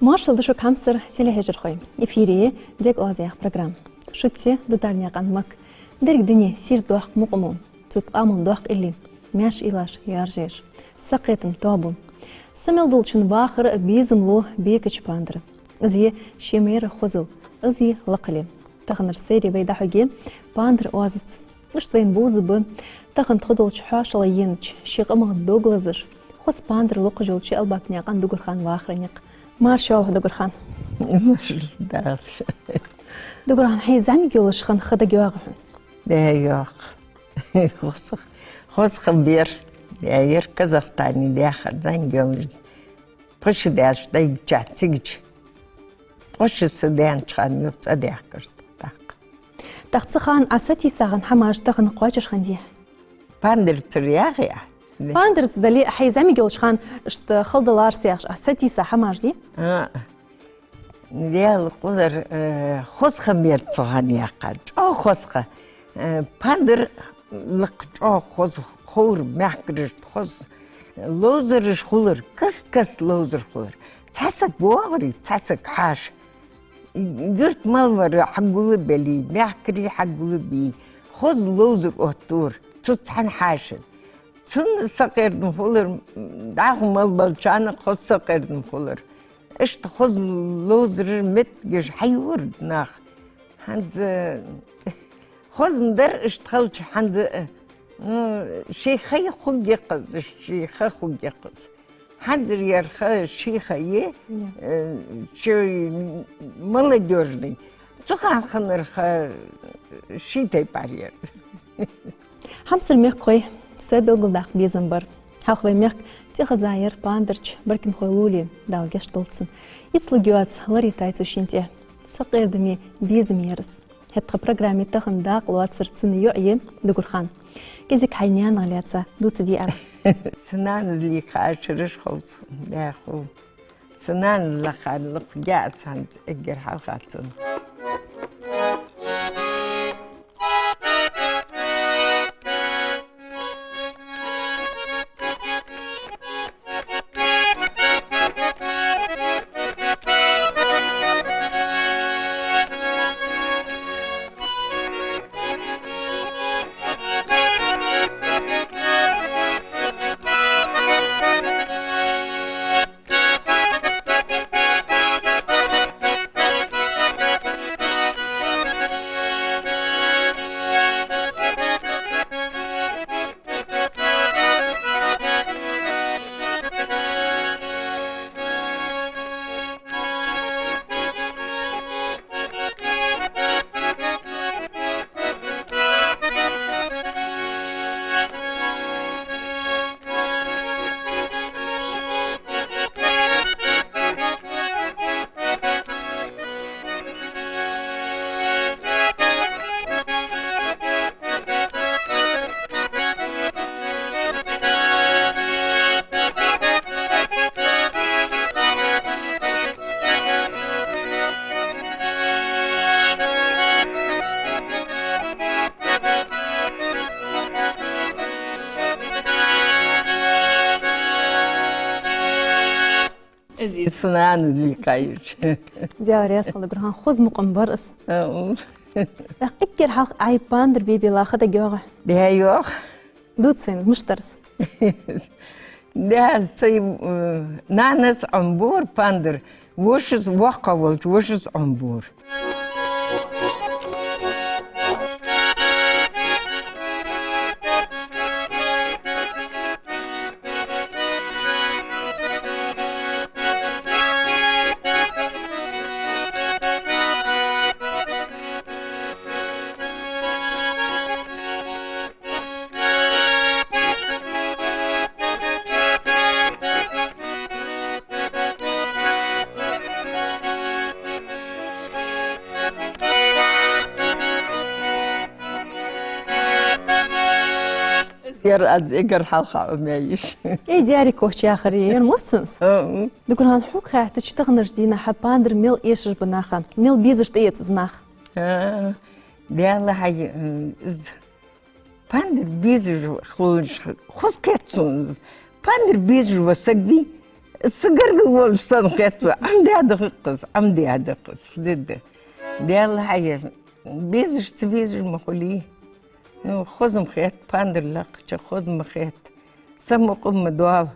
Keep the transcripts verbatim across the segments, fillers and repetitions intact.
Маршал да шуга, хьамсара телехьежархой. Эфире «Дега оаз» яха программа. Шуца ду деррига наькъан мак. Деррига дуне сийрдоаккх мукъамо, цу тӀа къаман доккха илли, маьрша уйлаш яржаеш, сакхетама тоабу. Са мел долчун вахар а безам лу бекача пандар. Из я ший мера хозал, из я лакхале. Таханара сере вай дӀахьоргья пандар оазаца. Иштта вайна бувзаргба тахан тхо долча хьоашалгӀа енача, ший къамах дог лазаш, хоза пандар локхаш йолча Албакнаькъан Дугархана вахара никъ. Маршал, Дугархан. Маршал да. Дугархан, хьай зӀамига йолаш хана ха дагайоагӀий хьона? ДагайоагӀа. Хоза, хоза ха бар. Ер Казахстане даьха зӀамига йолаш. Пхи шу даьлча дайгача, цигача. Пхи шу са даьннача хана юха цӀадаьхкар тӀаккха. ТӀаккха цу хана Ӏа сатийса хинна хӀамаш тахан кхоачаш хиннадий? Пандарцара яхий Ӏа? Пандарца дале а, хьай зӀамига йолча хана иштта хала даларца яхаш, Ӏа сатийса хӀамаш дий? А. Даьла кхоллар, э, хоза ха бар цу хана яьккха. ЧӀоагӀа хоза ха. Э, пандар лакха чӀоагӀа хоза ховр, мехкарашта хоза ловзараш хулар, каст-каста ловзар хулар. Цхьа саг воагӀарий, цхьа саг хьаша. Юрт мел вар хьагулбелий, мехкарий хьагулбий, хоза ловзар оттавора цу цхьан хьаьшан. Цунна сакъердам хулар, дӀахо мел болчарна хоза сакъердам хулар. Иштта хоза ловзараш, меттигаш хьайора нах. ХӀанз хоза ма дар иштта хилча, хӀанз, ну, ший ха хургья-кх из, ший ха хургья-кх из. ХӀанзарча ха ший ха я, э, ший молодёжный. Цу хана хиннар ха ший тайпара яр. Хьамсара мехкахой, са белгалдаккха безам бар. Хьалха вай мехка тӀехьа заяр пандарча баркинхой луле, Дала гешт долда цунна. Ицлуг йоаца ларийтай цо шийна тӀа. Сакъердаме безам яр из. ХӀаьта тха программе тахан дакъа лоацар цун йоӀ я, Дугархан. КӀезига хьай наьнах лаьца дувцаргдий Ӏа? Са нанас лийха хьаьшараш ховш, бӀаьху. Са нанас лаьца лакхе геа ас хӀанз эггара хьалха цунна. Из я са нанас лийхка йолаш. Даьла раьза хилва, Дугархан, хоза мукъам бар из. А, у. ТӀаккха эггара хьалха Ӏа пандар бе-белла ха дагайоагӀий? ДагайоагӀа. Дувца вайна, мишта дар из? Да, сай, э, нанас Ӏомабора пандар, вошас, воккха волча вошас Ӏомабора. Ер аз эггара хьалха Ӏомаяь я. Эй, деррига коча яхар я, ер мо цунс? А, м. Дугархан, хьога хаьттача, таханарча дийнахьа пандар мел эшаш ба наха, мел безаш тӀаэц из нах? А, Даьла хьай, м, из Пандар безаш хулаш хоза кхет сона. Пандар безаш ва саг вий, Са гаргара волаш санна хет цо, Ӏомадаьд-кх из, Ӏомадаьд-кх из, фу де деза. Даьла хьаяр, безаш, ца безаш ма хулий. Ну, хоза-м хет, пандар лакхача хоза ма хет. Самукъа ма доал.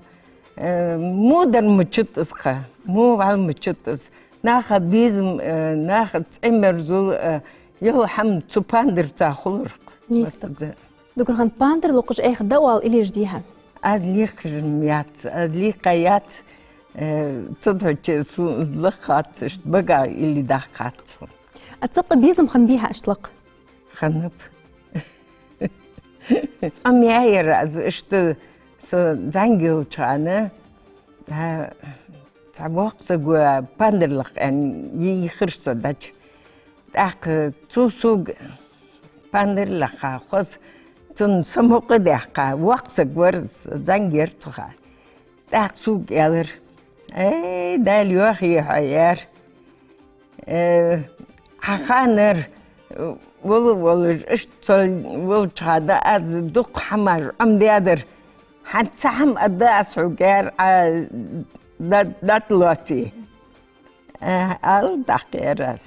Э, во дар мичад из-кх, во вӀалла мичад из. Наха безам, э, наха цӀи-мерзал, э, йола хӀама цу пандарца хулар-кх. Нийса да. Дугархан, пандар локхаш Ӏайха дӀаоал илеш дий хьа? Аз лийхаш-м яц, аз лийха яц, э, цудухьа сона лакха хац, иштта багах илли даккха хац сона. А цкъа безам хиннабий хьа иштта лакха? Хиннаб. Ӏомаяьяр аз иштта со зӀамига йолча хана, а, цхьа воккха саг ва, пандар лакха аьнна, йийхар со дӀачу. ТӀаккха цо сога, пандар лакха хоза, цунна самукъа даьккха, воккха саг вар, зӀамига яр цу хана. ТӀаккха сога аьлар: «Эй, Дала йоахий хьо, — яьр, — э, хьа ханара, э, вола волаш, иштта со волча хана аз дукха хӀамаш Ӏомадаьдар, хӀанз цхьа хӀама аргда аз хьога, — яьр, — Ӏа дӀа-, дӀатӀалоаций». Э, аьлар, тӀаккха аьлар аз: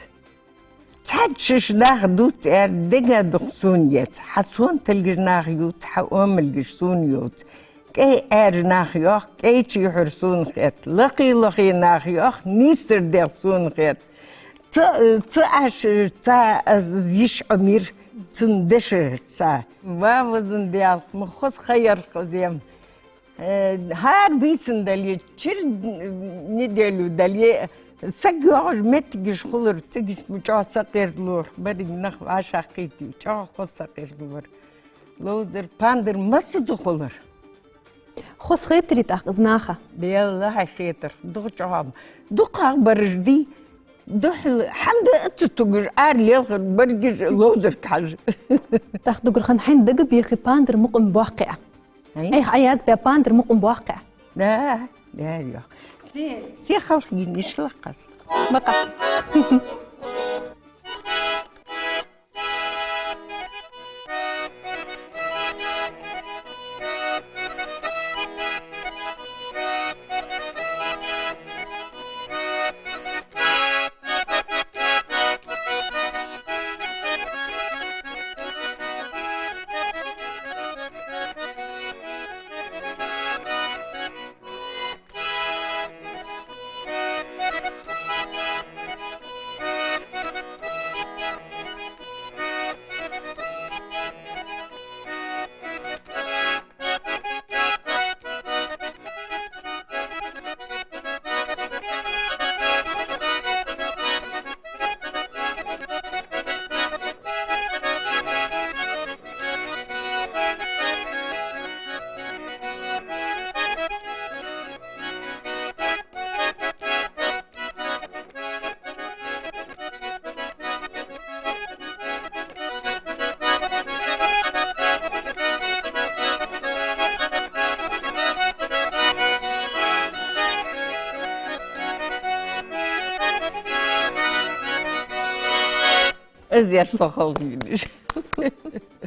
«Цхьацца шоаш нах дувц, — аьр, — дега дукха сона еза. Хьа сона телгаш нах ювц, хьа Ӏомалгаш сона йовз. КӀай Ӏаьржа нах йоах, кӀайча юхьар сона хет. Лакхе-лохе нах йоах, нийсар дегӀ сона хет. Ца, ца Ӏаш, ца аз йиш Ӏомайир, цун дешаца. Ва Везан Даьла, ма хоза ха яр-кх из-м. Э, хӀара бийсан дале, чура неделю дале, саг йоагӀаш моттигаш хулар, цига чӀоагӀа сакъердалора, берригаш нах вӀашагӀкхийтте, чӀоагӀа хоза сакъердалора. Ловзар, пандар массаза хулар». Хоза хетарий тӀаккха из наха? Даьла хьай хетар, дукха чӀоагӀа. ДукхагӀа бараш дий, духхьал хӀама да а ца тугаш, ара лелхар, берригаш ловзарга хьажа. ТӀаккха, Дугархан, хьайна дага бехий пандар мукъам боаккхий Ӏа? Ай? Ай, хьа язбе пандар мукъам боаккхий Ӏа? Да, да, йоах. Се, се халхийна ишла кхаз. Бакъахьа. Из яр со халхийна ишла.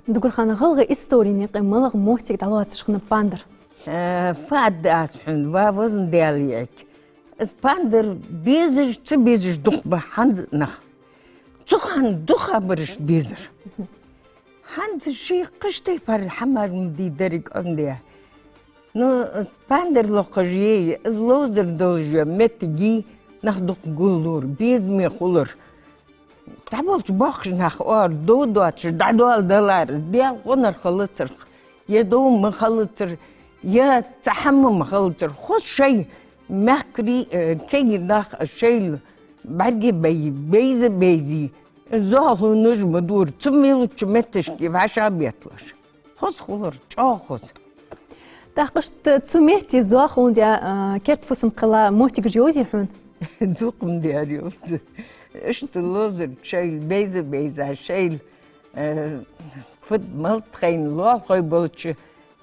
Дугархан, гӀалгӀай историн юкъе малагӀа моттиг дӀалоацаш хиннаб пандар? Э, фу аргда аз хьона, Ва Везан Даьла, йоах. Из пандар безаш, ца безаш дукха ба хӀанз нах. Цу хана дукхагӀбараш безар. ХӀанз шоай кхыча тайпара хӀамаш ма дий деррига Ӏомадаь. Ну, пандар локхаш йий, из ловзар долаш йола моттиг йий, нах дукха гуллора, безаме хулар. ДӀаболча боккхача наха оара дов доацаш, дӀадоаладалар, Даьла гӀонар хилацар, е дов ма хилацар, е цхьа хӀама ма хилацар. Хоза шоай мехкарий, э, кегий нах шоайла бӀаргабайя, бейза-бейза, зоахалонаш ма дора, цу мел долча метташка вӀашагӀбетталуш. Хоза хулар, чӀоагӀа хоза. ТӀаккха иштта цу метте зоахалон даь, а, керда фусам кхелла моттигаш йовзий хьона? Дукха ма даьр йовза. Иштта ловзараш шоайла бейза-бейза, шоайла, э, фуд, малад хайна лоалахой болча,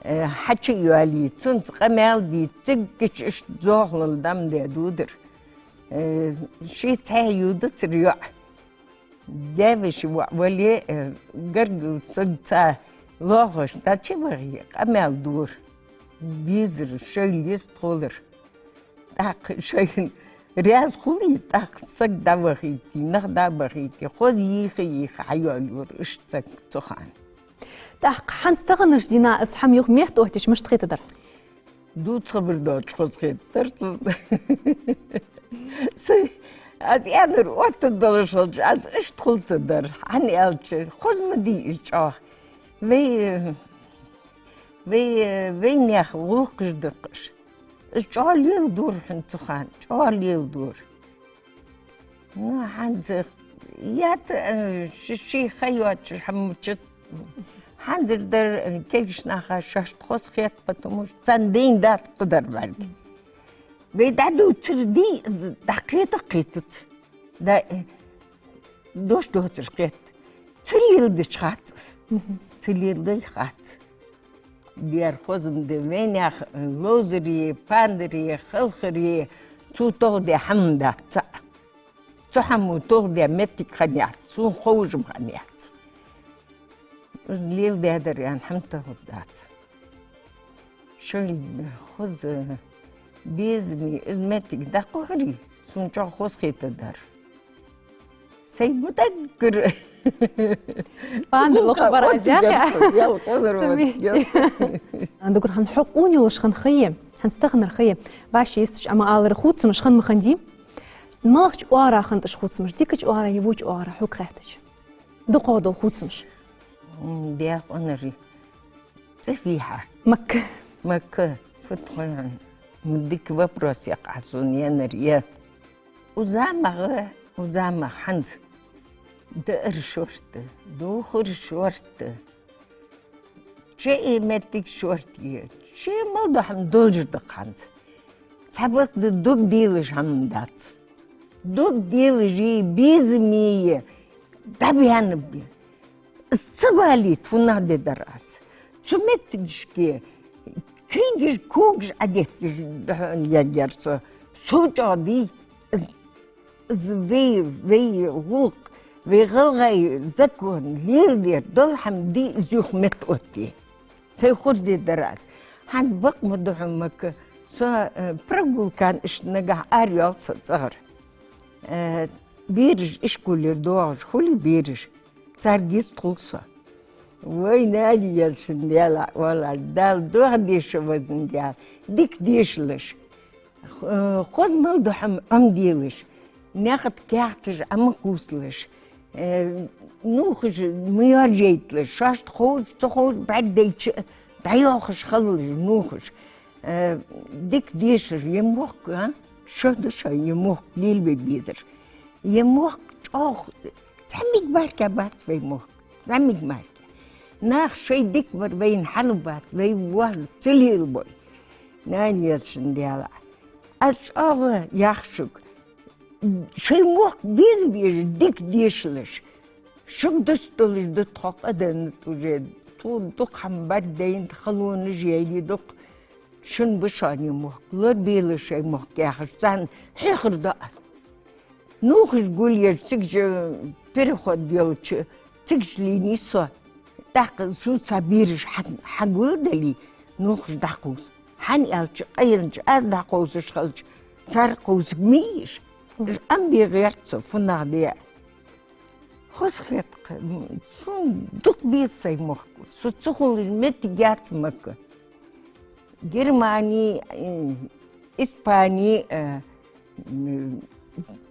э, хьачу а йоалае, цунца къамаьл дийя, цигача иштта зоахалол дӀа ма даь дудар. Э, ший цхьаь йодацар йоӀ. Даь-веший воӀ вале, э, гаргара саг ца лоалахошта дӀачу а вахе, къамаьл дора. Безар, шоайла йистхулар. тӀаккха шоай раьза хуле, тӀаккха саг дӀавахийте, нах дӀабахийте, хоза йийха-йийха хьайоалаяр уж саг цу хана. ТӀаккха хӀанз таханарча дийнахьа из хӀама юха меттаоттийча мишта хетадар? Дувца хабар доацаш хоза хетадар цунна. Са, аз аьннар оттаргдолаш хилча, аз иштта хулийтадар. ХӀана аьлча, хоза ма дий из чӀоагӀа. Вай, вай, вайнаьха гӀулакхаш да-кх уж. Из чӀоагӀа леладора хьона цу хана, чӀоагӀа леладора. Ну, хӀанз, ят, э, ши-, ший ха йоацаш хӀама мичад. ХӀанзардар, э, кегийча наха шоашта хоза хет, потому что царна дайна дац кхыдар бӀарга. Вай дӀадувцар дий, из дӀакхета а кхетац. Да, э, дош доацаш кхет. Ца леладича хац из. Мгм. Ца леладай хац. Дера хоза ма да, вайнаьха ловзаре, пандаре, халхаре, цо тоха даь хӀама дац цаӀ. Цу хӀамо тоха даь моттиг хиннаяц, сона ховш-м хиннаяц. Леладаьдар аьнна хӀама тохаргдац. Шоай хоза безаме из моттиг дӀакхухьаре, сона чӀоагӀа хоза хетадар. Сай ма даггара. Пандар лакха бар аз яхе. Ял, къонар ма даггара. Дугар, хӀанз хьо къона йолаш хинна ха я, хӀанз таханара ха я, вӀаши йисташ, амма алар хувцамаш хинна ма хиннадий. МалагӀча оагӀорахьа хиннад уж хувцамаш, дикача оагӀорахьа е воча оагӀорахьа хьога хаьттача? ДукхагӀа дола хувцамаш. М, декъа къонарий. ЦӀи фу я хьа? Макка. Макка. Фу тхой хьона? М, дика вопрос я-кх Ӏа сона еннар, е. Укх заман, укх заман хӀанз даар шортта, дувхар шортта, чу е моттиг шортта я, чу мел дола хӀама долаш да-кх хӀанз. Цхьа бакъда дог делаш хӀама дац. Дог делаш е, безаме е, дӀабаьннаб е. Из ца балийта фуннагӀа де дар аз. Цу моттигашка кулгаш, когаш Ӏадетташ духьал яггар со. Сов чӀоагӀа дий, из, из вай, вай гӀулакх, вай гӀалгӀай закон леладер дола хӀама дий, из юха меттаоттае. Сай хургде дар аз. ХӀанз бакъ ма дий хьона, Макка. Со, э, прогулкан иштта нагахьа ара йоал со цӀагӀара. Э, бераш ишколера доагӀаш хуле бераш, царга йистхул со. Вай, нани, ялшан Даьла, валлахӀи, Дала дохаде шо, везан Даьла, дика дешалаш. Х-, хоза мел дола хӀама Ӏомаделаш, наьха тӀа каьхаташ Ӏо ма кхувсалаш, э, нувхаш ма яржайталаш, шоашта ховш, ца ховш бӀаргадайча а дӀайоахаш хилалаш нувхаш. Э, дика дешалаш, е мохк, а? Шо да шоай е мохк лелабе безар. Е мохк чӀоагӀа, зӀамига мара бац вай мохк, зӀамига мара. Наха шоай дика бар вайна хьалабац, вай воаш ца лелабой. Нани, ялшан Даьла, аз чӀоагӀа йоах шуга, шоай мохк беза безаш, дика дешалаш. Шуга дус долаш да тхо къа денна уже, тхо дукха хӀама бӀаргадайнад, халонаш яьле дукха. Шун ба шоана е мохк, лорабелаш шоай мохк яхаш, царна хьехар ду аз. Нувхаш гулъеш, цига же переход йолча, цига же лийнай со. ТӀаккха цу цхьа бераш хьа-, хьагулдале, нувхаш дӀакхувса. ХӀана аьлча, къаянча аз дӀакхувсаш хилча, цар кхувсаргма йиш. Ам бе гӀерт со, фуннагӀа де. Хоза хет-кх, сона дукха беза сай мохк. Со ца хулаш моттиг яц Макка. Германи, э, Испани, э, м,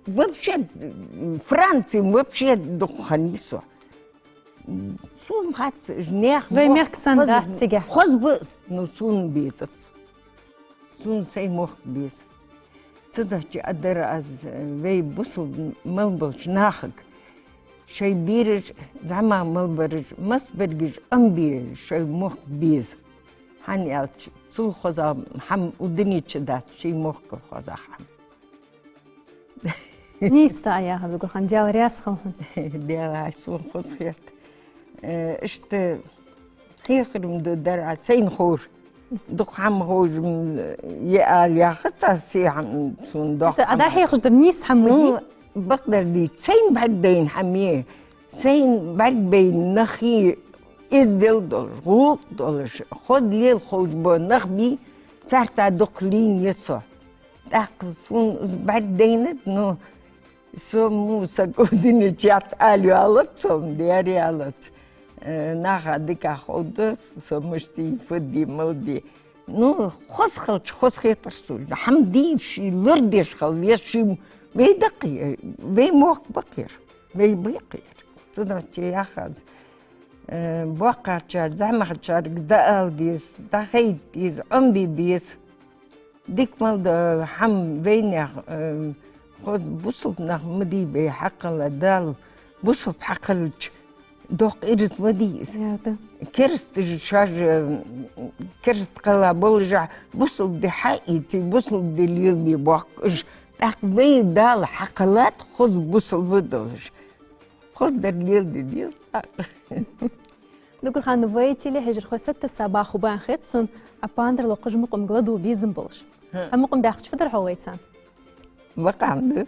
вообще, м, Франци вообще дукха хиннай со. Сона хац, уж наьха вай мохк мехка санна хоза, дац цига. Хоза ба, но сона безац. Сона сай мохк беза. Цудухьа аьлар аз, э, вай бусалба мел болча нахага, шоай бераш, зӀамагӀа мел бараш, массабараш Ӏомабе шоай мохк беза. ХӀана аьлча, цул хоза хӀама укх дунен чу дац, ший мохкал хоза хӀама. Нийса да яхар, Дугархан, Даьла раьза хилва хьона. Даьла, ай сона хоза хет. Э, иштта хьехар-м да дар аз, сайна ховш. Дукха хӀама ховш-м я ала яхац аз, се хӀама сона доккха хӀама. ХӀаьта а дӀахьехаш дар нийса хӀама ма дий? Ну, бакъдар дий, сайна бӀаргадайна хӀама я, сайна бӀаргабайна нах я, эздел долаш, гӀулакх долаш, хоза лела ховш бола нах бий, царца дукха лийннай со. ТӀаккха сона из бӀаргадайнад, ну, со мо саг удинича яц ала йоалац, со даьра йоалац. Э, наха дика ховдас, со мишта дий, фу дий, мала дий. Ну, хоза хилча, хоза хетар сона. ХӀама дийша, лорадеш хила веза ший, вай да-кх ер, вай мохк ба-кх ер, вай ба-кх ер. Цудухьа яхаш, э, боккхагӀчар, зӀамагӀчарга дӀаала деза, дӀахайта деза, Ӏомабе беза. Дика мел дола хӀама вайнаьха, э, хоза бусалба нах ма дий вай хьакхелла, Дала бусалба хьакхеллача доккха ираз ма дий из. Яда. Керасташа шоаш, э, кераста кхелла болаш, бусалба ди хьаийце, бусалба ди лелабе боахк уж. ТӀаккха вай Дала хьакхеллад хоза бусалба долаш. Хоза дар леладе деза. Дугархан, вай телехьежархой сатта са баху бан хет сона, Ӏа пандар локхаш мукъамга ладувгӀа безам болаш. Хм. Цхьа мукъам баьхача фу дар хьо вайцан? Бакъахьа да.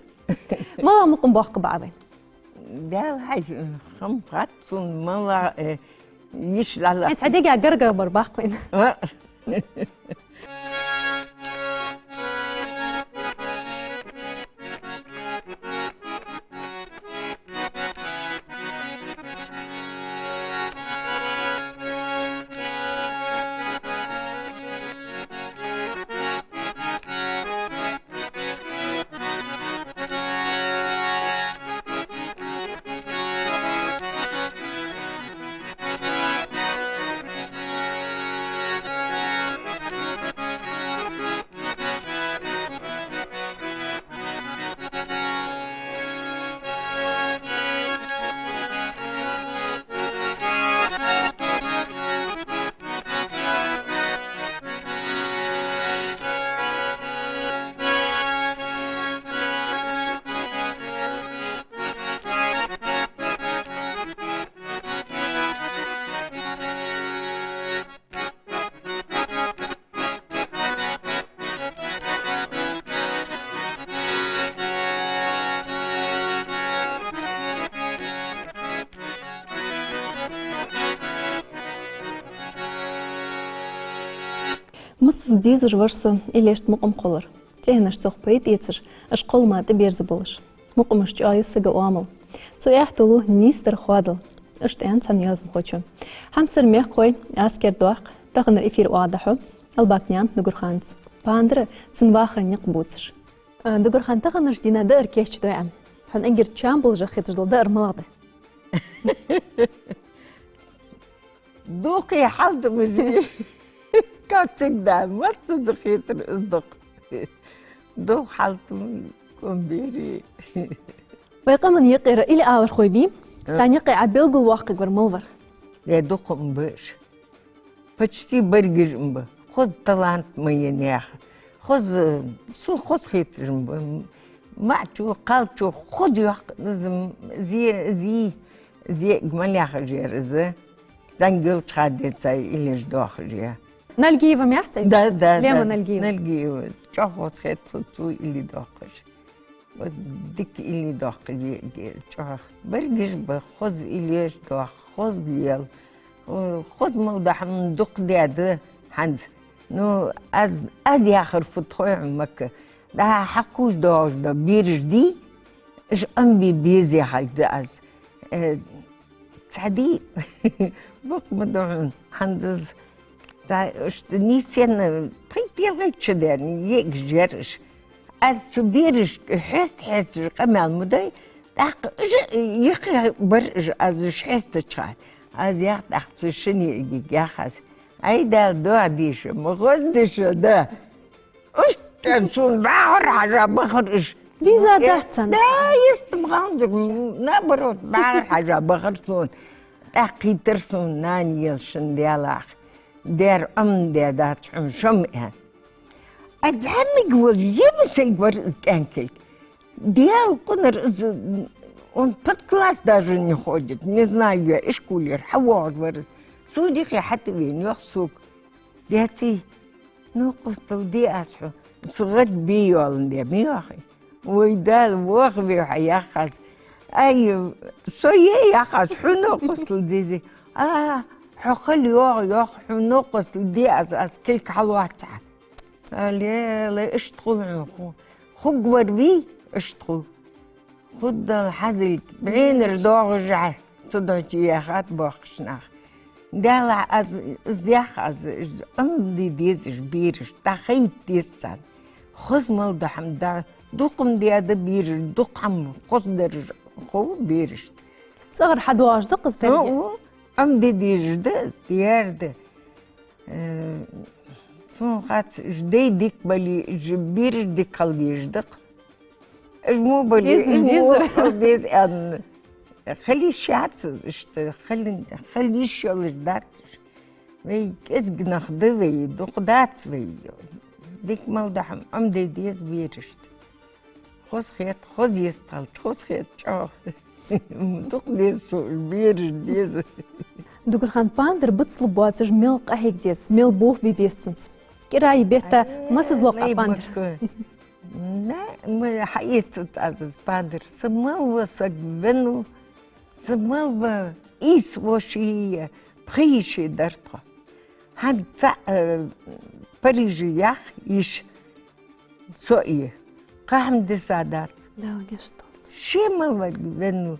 Мала мукъам боаккхаргба Ӏа вайна? Даьла хьай, хам хат сона мала, э, йиш лала. Э, цхьа дега гаргара бар баккха вайна. А. Массаза дезаш вар со иллешта мукъам кхоллар. ЦӀенаш цох пайда эцаш, уж кхоллама тӀаберза болаш. Мукъамаш чӀоагӀа ю сага оамал. Цу аьттув лу нийсдар хоадал, иштта аьннад цхьан йоазонхочо. Хьамсара мехкахой, аз кердадоаккх таханара эфир оагӀув дӀахьо Албакнаькъан Дугарханца. Пандара цун вахара никъ бувцаш. А, Дугархан, таханарча дийнахьа даар кийчдой Ӏа. Хьона эггара чам болаш хеташ дола даар малагӀа да? Дукха хьалтам из. Как всегда, массаза хетар из дукха. Дукха хьалтам, ком бери. Вай къаман юкъера илли алархой бий? А. Царна юкъе Ӏа белгалвоаккхаргвар мала вар? Е дукха ма бий уж. Почти берригаш ма ба. Хоза талант ма енна яха. Хоза, сона хоза хеташ ма ба. МаӀачо, кхалчо хоза йоаккх из, зе, зе, зе мел яхаш яр из. Зангелчхадеца иллеш доахаш я. Нальгиева ма яхий цӀи? Да, да, Лема да. Нальгиева. Нальгиева. ЧӀоагӀа хоза хет цо, цо илли доахаш. Вот дика илли доахаш я, чӀоагӀа. Берригаш ба, хоза иллеш доах, хоза лел. Хоза мел дола хӀама дукха даьд хӀанз. Ну, аз, аз яхар фуд хой хьона, Макка? ДӀа хьакхувш доагӀаш дола бераш дий, уж Ӏомабе беза яхилга да аз. Э, цхьа ди, бакъ ма дий хьона, хӀанз аз, цхьа, иштта нийсъенна, пхи-ялхайтта шу даьнна, йиӀигаш яр уж. Аз цу берашка хьеста-хьесташ къамаьл ма дой, тӀаккха уж а йиххе бар уж, аз уж хьестача хана. Аз ях тӀаккха цу шин йиӀигага, ях аз: «Ай, Дала, доагӀа дийша, ма хоза дийша да». Уж тӀен сона бӀаьхар хьажа бахар уж. Дийза дац царна? Да, йистам ханзар, наоборот, бӀаьхар хьажа бахар сона. ТӀаккха кхийтар сона нана ела шин Даьлах. Дера Ӏомадаь дац хьона шоана, аьнна. Аз зӀамига волаш, еб сайга вар из кӀаьнкилг. Даьла къинар из, он под класс даже не ходит, не знаю я, ишколера хьавоагӀаш вар из. Цо дихе хьатӀавена йоах сога: «Даьций, новкъостал де аз хьона, са гӀадбе йоалла де», ма йоахий. «Вай, Дала вохаве хьо», ях аз. «Ай, со е», ях аз, «хьона новкъостал дезий?» «А, хьо хала йоагӀа, йоах, хьона новкъостал де аз, аз кулг хьалоацахьа». Алле, лай, иштта хул хьона ху. Хургвар вий, иштта хул. Хургдола хьазилг, бӀенар доагӀаш а, цу дӀачу яхад бохкаш нах. Даьллахь, аз, из ях аз, из Ӏомаде деза уж бераш, дӀахайта деза царна. Хоза мел дола хӀама да, дукха ма даьд бераш, дукха хӀама хоза дараш хов берашта. ЦӀагӀара хьадоагӀаш да-кх из терге? Ну, Ӏомаде дезаш да из, дер да. Э, сона хац, уж дай дика бале, уж бераш дика хила дезаш да-кх. Уж мо бале, деза, уж мо дезар хила деза аьнна. Хила йиш яц из иштта, хила, хила йиш йолаш дац уж. Вай кӀезига нах да вай, дукха дац вай. Дика мел дола хӀама Ӏомаде деза берашта. Хоза хет, хоза йистхилча, хоза хет чӀоагӀа. Дукха деза цо, бераш деза. Дугархан, пандар бицлургбоацаш мел къахьега деза, мел болх бе беза цунца? КӀира е бетта массаза локх Ӏа пандар? На, ма хьаэцац аз из пандар. Са мел ва саг венна, са мел ва ийс воша е пхи йиша дар тхо. ХӀанз цаӀ, э, Париже ях йиша. Со а, кхы хӀама дисадац. Дала гешт долда. Ше мел варг венна,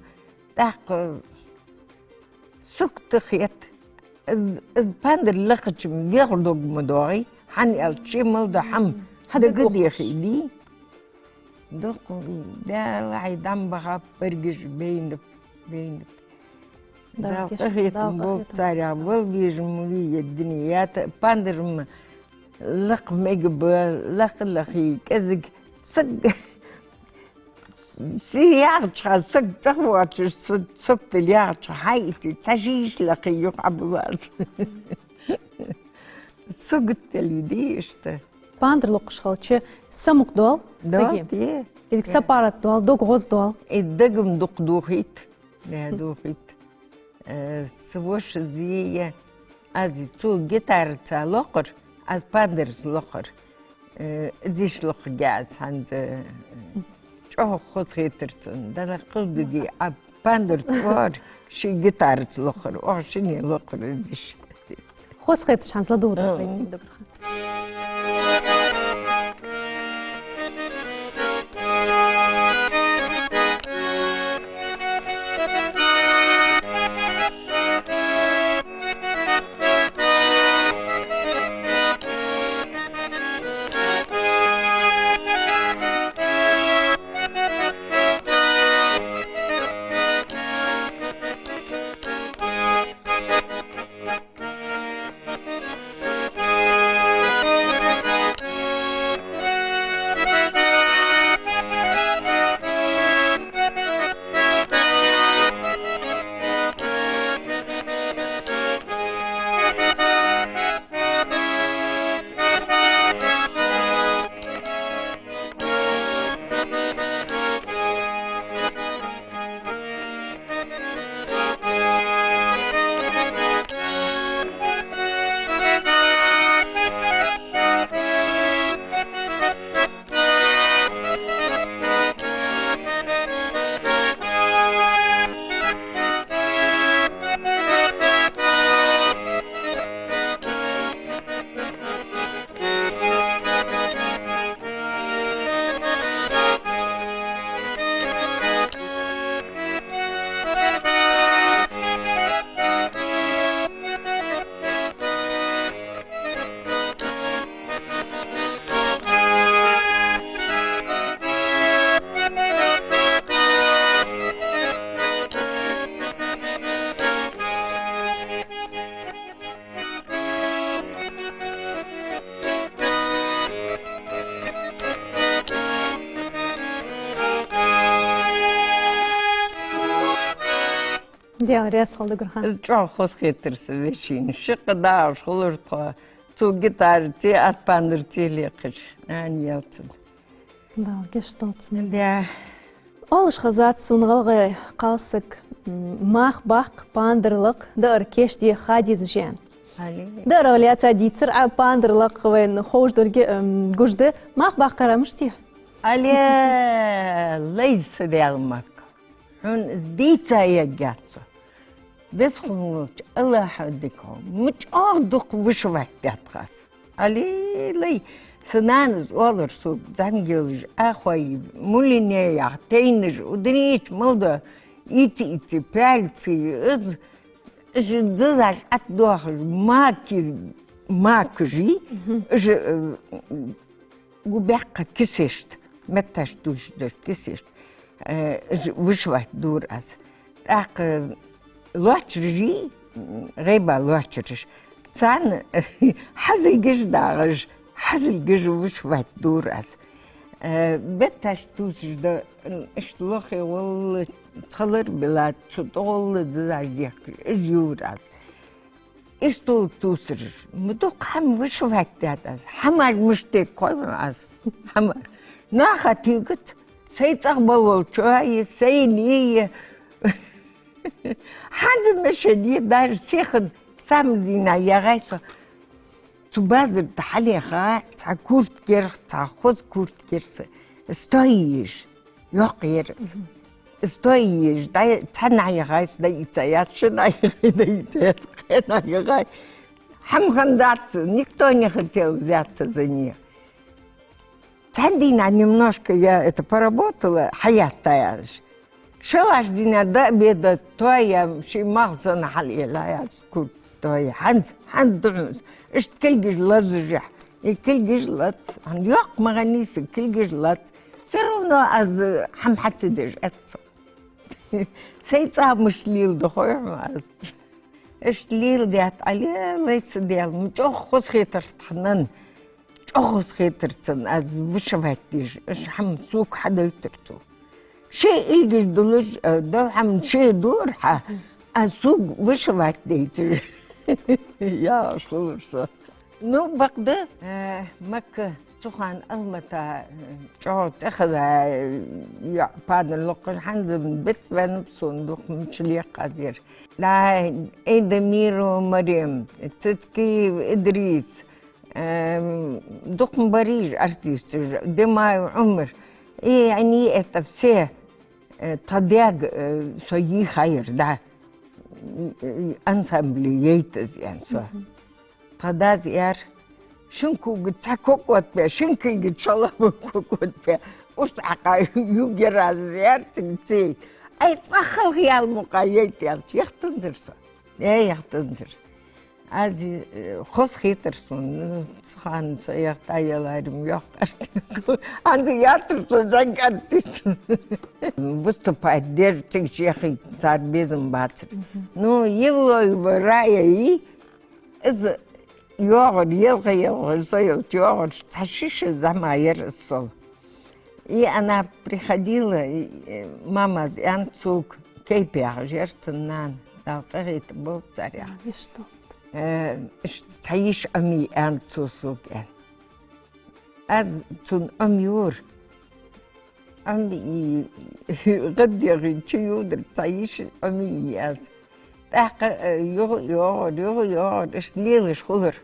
тӀаккха сагота хет. Из, из пандар лакхача вегӀа дог ма доагӀий, хӀана аьлча ше мел дола хӀама хьа дага дехий дий. Дукха, Даьла хьай дӀа ма бахаб, бергаш бейнаб, бейнаб. Дала къахетам болба царех, вала везаш ма вий ер дуне. Ята пандар-м лакха мегаргба, лакха-лакхе кӀезига саг, се яхача хана саг цӀагӀа воацаш, саг, сагота яхача хана хьаийца, цхьа ши йиша лакхе юха Ӏобулл аз. Сагота дале дий иштта. Пандар локхаш хилча, самукъадоал сага? Да, те. КӀезига сапарат доал, дог гӀоздоал? Э, дага-м дукха дохийт. Э, дохийт. Э, са воша зе я, аз цо гитараца локхар, аз пандарца локхар. Э, из йиша локхаргья аз хӀанз, э, чӀоагӀа хоза хетар цунна. Дала кхалдиге, а пандарца локхар, ше гитараца локхар, оаха шинне локхар из йиша. Хоза хеташ хӀанз ладувгӀа дӀахо вай цига, Дугархан. Даьла раьза хилва, Дугархан. Из чӀоагӀа хоза хетар са вешийна. Ши-кхо дагӀаш хулар тхо. Цо гитараца, аз пандарца лаьрхӀача. Нана ялцад. Дала гешт долда цунна. Да. Оалаш хезад сона, гӀалгӀай кхалсаг, м, мах баккха, пандар лакха, даар кийчде ха дезаш я аьнна. Алле. Даарах лаьца дийцар Ӏа, пандар лакха вайна ховш долга, м, гуш да. Мах баккхар мишта я? Алле, лай са Даьла мара. Хьона из дийца ергьяц со. Веза хинна волча АллахӀа дика хов. Ма чӀоагӀа дукха вышивать даьд-кх аз. Алле, лай, Са нанас оалар сога, зӀамига йолаш, ахой, мулине яха, тайнаш, ударить мел да, ийца-ийца, пяльци, из, из зизаш ӀотӀадоахаш, маки, макажи, из, э, гу баьккха кисешта, метташ тувсаш дола кисешта, э, из вышивать дора аз. ТӀаккха лоачараши, гӀайба лоачараш. Царна хьазилгаш дагӀаш, хьазилгаш вышивать дора аз. Э, бетташ тувсаш да, иштта лохе гӀолла цхьалар биллад, цу тӀа гӀолла зизаш дехкаш, из йора аз. Из тул тувсараш. Ма дукха хӀама вышивать даьд аз. ХӀамаш мишта кхойна аз. ХӀама. Наха тигац. Сай цӀагӀа болчои, сайни. ХӀанз мишта я, даже сиха самар дийнахьа ягӀай со. Цу базар тӀа хьалъяха, цхьа куртка яр, цхьа хоза куртка яр са. Стой еш. Йоккха яр из. Мгм. Стой еш, дай, цхьаннахьа яхай са, дӀаийца яц, шиннахьа яхай, дӀаийца яц, кхаьннахьа яхай. ХӀама хиннадац, никто не хотел взяться за неё. Цхьан дийнахьа немножко я это поработала, хьаястаяьлаш. ШоллагӀча дийнахьа до обеда тоаяь, ший малх санна хьалъяьлай аз куртка тоаяь. ХӀанз, хӀанз духьал. Иштта кулгаш лазаш я. И кулгаш лац. ХӀанз йоккха ма хиннай са, кулгаш лац. Всё равно аз хӀама хьа ца деш эццо. Сай цӀа мишта леладу хой хьона аз. Иштта леладаьд, Ӏалелай са Даьла, ма чӀоагӀа хоза хетар тхьанан. ЧӀоагӀа хоза хетар цунна аз вышивать деш, иштта хӀама сога хьадайтар цо. Ше илгаш дулаш, э, дол хӀама ше дора хьа, а сога вышивать дайташ. ЯӀаш хулар со. Ну, бакъда, э, Макка, цу хана Алмата, э, чӀоагӀа тӀехьа, э, йоӀ падар локхаш, хӀанз бетта ваьннаб сона дукха мича лекха аз ер. Да, Эйдамирова Марем, Цицкиев Идрис, эм, дукха бараш артисташ, Демаев Ӏумар. И они это все, э, тха даьга, э, со йийхаяр, да. Ансамбле яйта из аьнна со. Мгм. Тха дас аьлар, шин кулгаца цхьа ког оттабе, шин кулгаца шоллагӀа ког оттабе. Ушта Ӏакхай югера аз аьлар цига цей. Ай, цкъа халха яла мукъагӀа яйта аьлча, яхтанзар со. Э, яхтанзар. Аз, э, хоза хетар сона, ну, цу хана со яхта яларим йоккха артистка. ХӀанз яцар со зӀамига артист. Выступать дер цига шехи цар безам бацар. Мгм. Ну, Евлоева Рая, из йоагӀар, елха-елха со йолча йоагӀараш цхьа ши шу зӀамига яр из сол. И она приходила, и, э, мамас аьннад сога, Кейпа яхаш яр цун нана, Дала къахетам болба царех. Амин, что? Э, иштта цхьа йиша Ӏомае аьннад цо сога, аьнна. Аз цунна Ӏомайора. Ӏомае, гӀадъяхе чуйодар цхьа йиша Ӏомае аз. ТӀаккха, э, юха а йоагӀар, юха а йоагӀар, иштта лелаш хулар.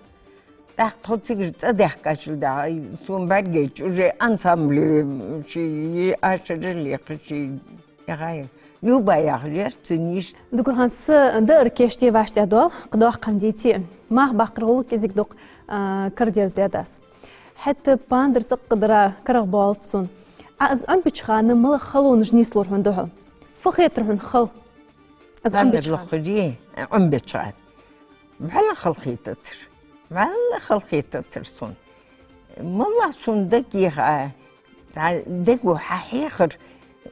ТӀаккха тхо цигара цӀадаьхкачул тӀехьагӀа, сона бӀаргайча, уже ансамбле, м, ший ашараш лекха, ший яхай. Люба яхаш яр цун йиша. Дугархан, са даар кийчде вӀаштӀехьадоал, кхы доккха хӀама дийце. Мах баккхар гӀулакх кӀезига-дукха, а, карадерзадаьд аз. ХӀаьта пандар цӀаккха дара карагӀбоалац сона. Ӏа из Ӏомабеча хана малагӀа халонаш нийслора хьона духьал? Фу хетар хьона хала? Из Ӏомабеча хана. Лоххари, Ӏомабеча хана. ВӀалла хала хетацар. ВӀалла хала хетацар сона. МалагӀа сона дагайоагӀа, цхьа дего хьахьехар,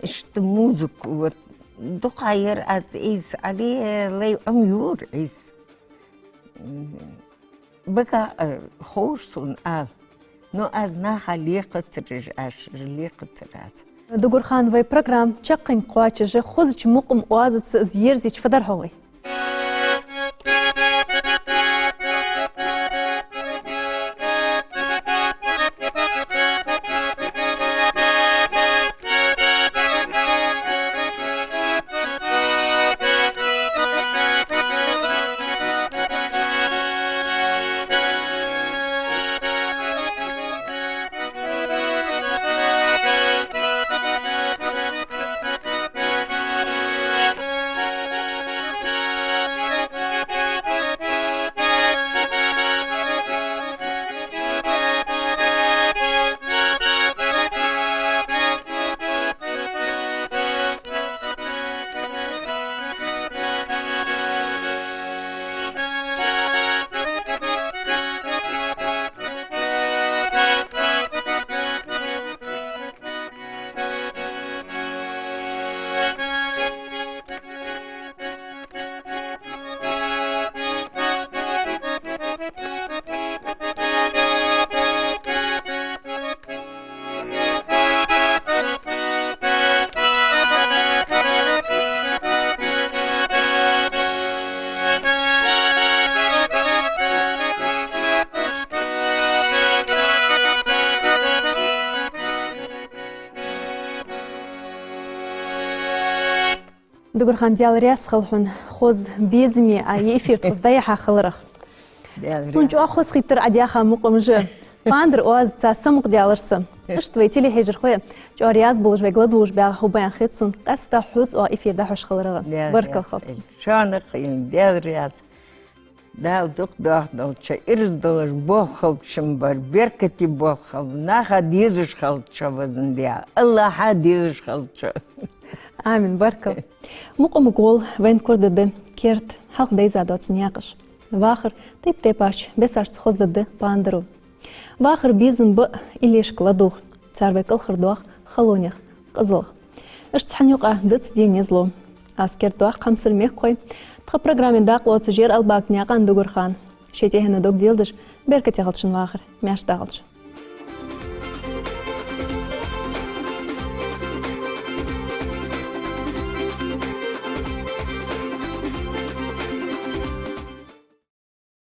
иштта музыка, вот, дукха яр аз из, Ӏалелай Ӏомайора из. Бага, э, ховш сона ала. Но аз наха лекхацар уж, аш лекхацар аз. Дугархан, вай программа чаккхе кхоачаш, хозача мукъам оазаца из ерзаеча фу дар хьогӀ вай? Дугархан, Даьла раьза хилва хьона, хоза безаме а е эфир тхоца дӀаяхьа хиларах. Сона чӀоагӀа хоза хийттар Ӏа даьха мукъамаш. Пандар оаз цхьа самукъадаьлар са. Иштта вай телехьежархой чӀоагӀа раьза болаш вайга ладувгӀаш багӀа хӀу баьнна хет сона, къаьстта хьоца оаха эфир дӀахьош хиларах. Баркал хилда. Шоана а Даьла раьза. Дала дукха доахадолда шо, ираз долаш болх хилда шун бар, беркате болх хилда, наха дезаш хилда шо, везан Даьла. АллахӀа дезаш хилда шо. Амин, баркал. Мукъамага гӀолла вайна корадергда керда хьалха дайза доаца наькъаш. Вахар тайп-тайпарча бесашца хозадергда пандаро. Вахар безам ба а иллешка ладувгӀ, цар вай кӀалхардоах халонех, къизалах. Иштта цхьан юкъа дицденна езло. Аз кердадоах, хьамсара мехкахой, тха программе дакъа лоацаш яр Албакнаькъан Дугархан. Ший тӀехьенна дог делдаш, беркате хилда шун вахар, маьрша дахалда шо.